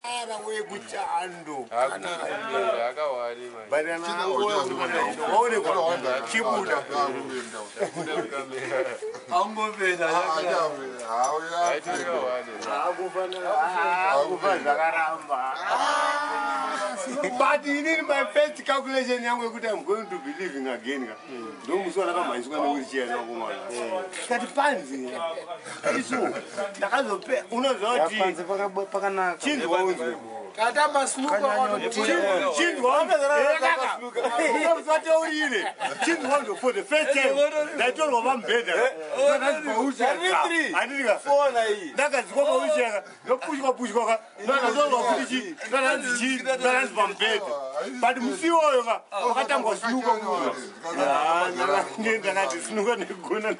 Ara wekuchando. Akawari. But kana waonekwa chibuda. Angopenda. Akufa zvakaramba. But inini, my first calculation yangu yekuti I'm going to be living again ka, ndomusi wandakamhanyiswa newheelchair nakomana kati panzi isu ndakazope, unoziva kuti Panze pakanaka. Chinzwa unzwe. Katamba snooker. Chinzwa, usateurire, chinzwa unzwe. For the first time ndaitorwa pamubhedha handitika, ndakadzikwa pawheelchair, ndopushwa pushwa ka, ndakatorwa futi chi, ndandanzi chi, ndandanzi pamubhedha. But musi iwoyo ka wakatambwa snooker, ndakati snooker negona.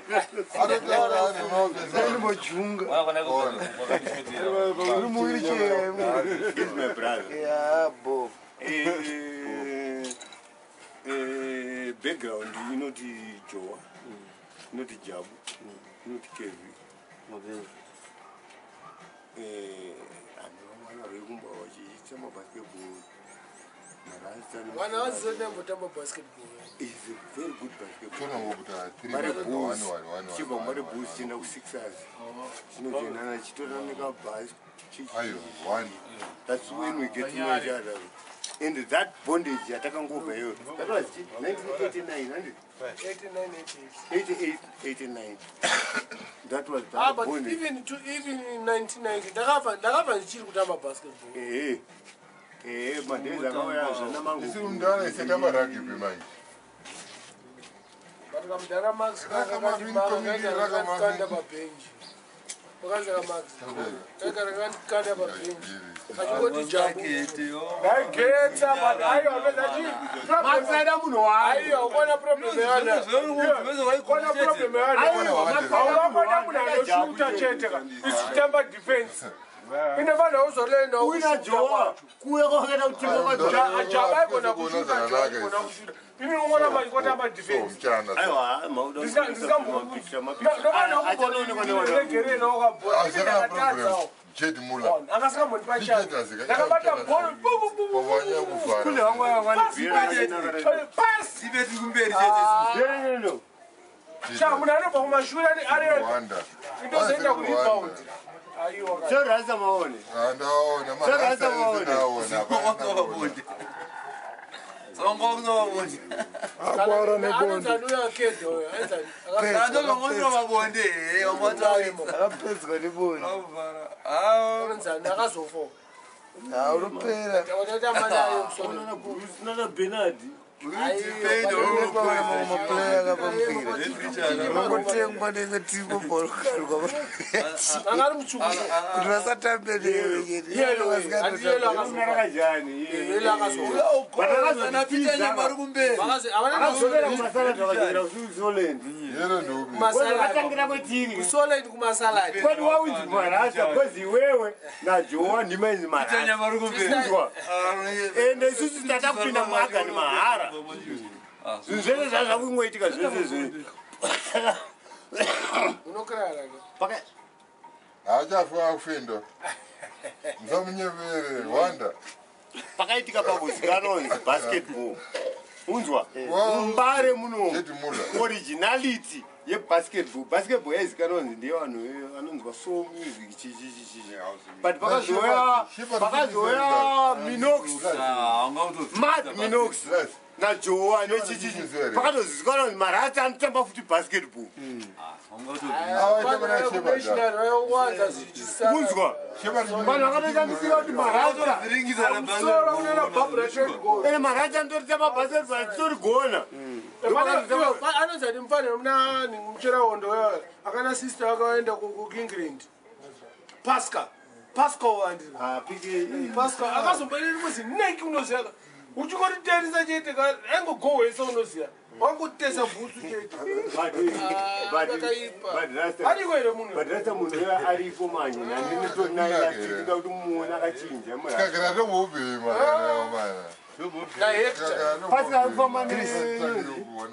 Ndimbojunga uri muwheelchair. He's my brother. Ya bo. Background inoti Joa, inoti Jabu, inoti Kevi. Vanhu vamwana vekumba vachiita mabasketball, marasta. Vana vazizondambotamba basketball. Is a very good basketball. Mari Bulls, chibva Mari Bulls chienda kuSixers, chinojenana chitora nekabhasi. That's when we get to know each other, and that bondage yatakangobva iyoyo, that was 1989, handiti? 89, 88. 88, 89, that was Ah, that but bondage. even in 1990 ndakabva ndichiri kutamba basketball. Ehe, madays akauya zvana mangu. Isi mudhara isetamba rugby manje. But kamudhara Max Raka kakandikanda pabhenji, wakanzaka Max kakandikanda pabhenji achingoti jabu ndaigeta, but aiwa peza chi Max aida munhu waari. Aiwa, ukona problem yana, kona problem yana, aungakona munhu anoshuta chete ka, ichitamba defense inofanira kuzolenda. Uina Joa kuuya kwakaita kutenga kwaJoa. Jaba aigona kushuta, Joa aigona kushuta, ini ungona machikotamba defense. Mchana. Aiwa, mauda. Ndisingambondiregerera wakabhora. Hazvina problem. Ndakatadzawo. Jed Muller. Akasingambondipa chance, ndakabata bhoro. Wawanya kuvhara. Kune vamwe Pasi. Tibeti kumberi chete. Sha, munhu anobva kumashure ari Rwanda. indozoenda kurebound, aiwa. Sorasa maone. Ndaona. Saka maone. Wabonde. Songo wabonde. Akwara nebonde. Anonzani uyo akedha uyo anzani? Ando ngomwe wabonde. Wamata. Akapedzwa nebonde. Ah. Anonzani akazofa? Ha, unopera. Watatamba naye musoro. Nana Benard. Maplayer akapa mupira unongotengwa nenge timo bhorokarwa Anga ari mutsvuku. kuti vasatambe. Yellow, ati yellow akazofa. Rakajani. Yellow akazofa. Na Peter Nyamari kumberi. Akazokera kumasala, takadzokera kuSoland. Yero ndobi. Akatangira kwetiri. Kusolend kumasalad. Kwati waunzi marasa because iwewe naJoa ndimainzi marasa. Nyamari kumberi. Unzwa, ende isusu tata kupinda muagani mahara, zvinhu zvese zvazvakungoitika zvese zve. Unokrara ke. Haachafi akufenda. Musamunyevere Rwanda. Pakaitika pakuzikanwa kunzi basketball, unzwa, muMbare muno Jed Muller. originality yebasketball, basketball yaizikanwa kunzi ndeyevanhu vanonzwa soul music chichichichi, but pakazouya Shepard- pakazouya Minox, Mad Minox naJoa nechichichi, pakatozikanwa kunzi marata anotamba futi basketball. Awaita kuna Shepard. National vayowanza zvichisa. Unzwa, vanhu vakatoshamisira kuti marata Musoro unena Barbara Tredgold. ene marata anotoritamba basketball achitorigona. Anonzani mufanira muna mucherahondo uyo akana sister akaenda kuEngland, Pascal, Pascal andiri Pascal akazomboenda rimwe zineki, unoziva uchingoriterisa chete aingogohwesa, unoziva wangotesa bhutsu chete. Akaipa. Ariko here munhu? But rasta munhu uyo ariko manje, nandinotonaida kuti muone akachinja. Tikagara tombobhema mana. NaHector. Pascal kufamba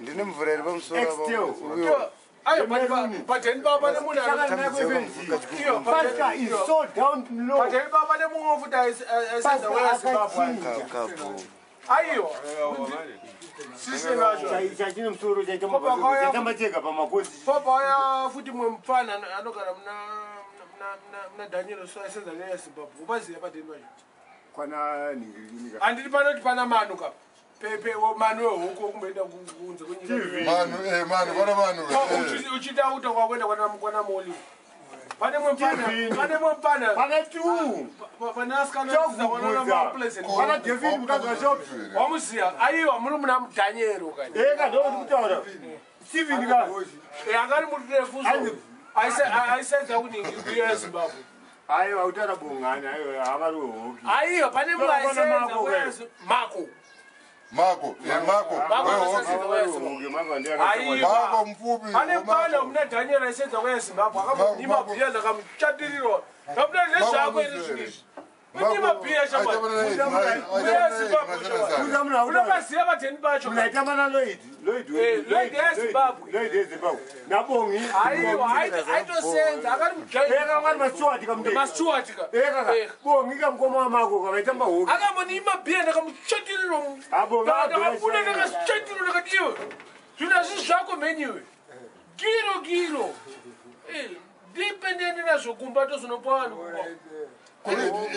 Ndine mvura iri pamusoro apa. Extel. Uyo. Ayo, pateni papa nemunhu Iyo, Pastor is so down low. pateni papa nemumwe futi aisenza wezimbabwe. Kabu. Aiwa, sisi vacho. Chachine musoro Papa kauya- chaitamba chega pamakosi. Papa futi mumwe mupfana anogara muna Daniel, so aisenza neyezimbabwe, upaziva pateni pacho. Kwana ningirinika. Handiti panoti pana manu ka pepe manu wehuku wekumboenda kunze kwenyika. Manu, manu, vana manu. Kwa uchiita kuta kwakuenda kwana moli, pane mumwe mupfana, Stephen. pane mumwe mupfana, Pane two. pane asikana anodzidza kwana Chokugudza. Pleasant. Pana David mukadzi waShops. Wamuziya? Aiwa, muri muna Daniel kani. Eka ndokuri kutaura. Steven ka. Akari murefu so aisenza kuningi kuyezimbabwe. Aiwa, utaura bongani, aiwa, havari wehoki. Aiwa, pane mumwe Kwana aisenza Mako ke. Mako. Mako, Mako. Mako Wehoki. akasenza Wehoki, mako ndiye Aiwa. Mako mfupi. Pane mupfana Mako. muna Daniel aisenza kuyezimbabwe, akambonyima Mako. bhiya, ndakamuchatirirwa kabuda nezvako iri zvinhu izvi, unyima bhiya shamwari. Unovaziva vateni vacho? Munaitamba naLloyd. Lloyd Eh, Lloyd yeZimbabwe. Lloyd yeZimbabwe. Nabongi. Aiwa, aitosenza akari Eka mwari maStewart kamuteki. mumastuart ka. Eka ka. Bongi kamukoma wamako kavaitamba hoki. Akambonyima bhiya, ndakamuchatirirwa. Abo, Ndakabuda, ndakashatirwa, ndakati iwe, zvinhu hazvisi zvako mheniwe, giro giro. Eh, ndipe ndiende nazvo kumba, tozonopa vanhu kumba.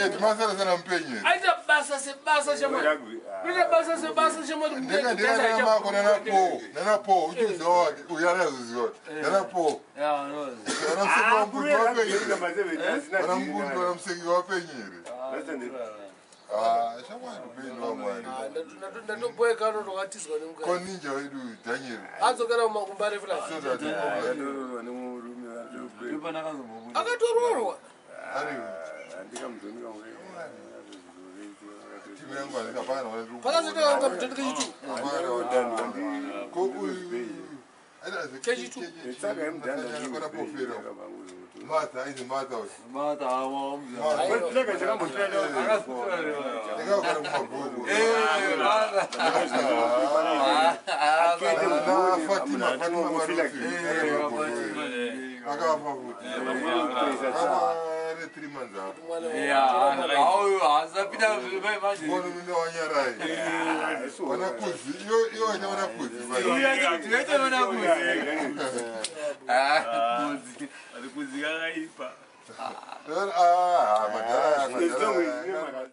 Timasarasana mupenyu. Aita basa sebasa shamwari, kuita basa sebasa shamwari. Ndeka mako nana Po, nana Po, uchiziva wake, uyu anazoziva. Nana Po. Vana museki wambundi wapenyu here? Vana mbundi, vana museki wapenyu here? Ah, shamwari upenyu wamwari. Ndatoboekano ndokatizwa nemukadzi. Ko ninja wedu Daniel. Adzokera kumakumbare fulani. So that Akatororwa. ari timu yangu handina hapana wana ndiri Pakazotoanga mutendeke chitu. Hapana wana. Ko uyu. Kechitu. Kona pofera. Martha, aizi Martha uyu. Ndakagara mumabhuku. Na Fatima, Fatima Maruti. Akafa futi. Akafa ne 3 months apo. Mbona mine wanyarai. Wana kudzi, iyo iyo waita wana kudzi. Ari kudzi kakaipa. Ah, madhara, madhara.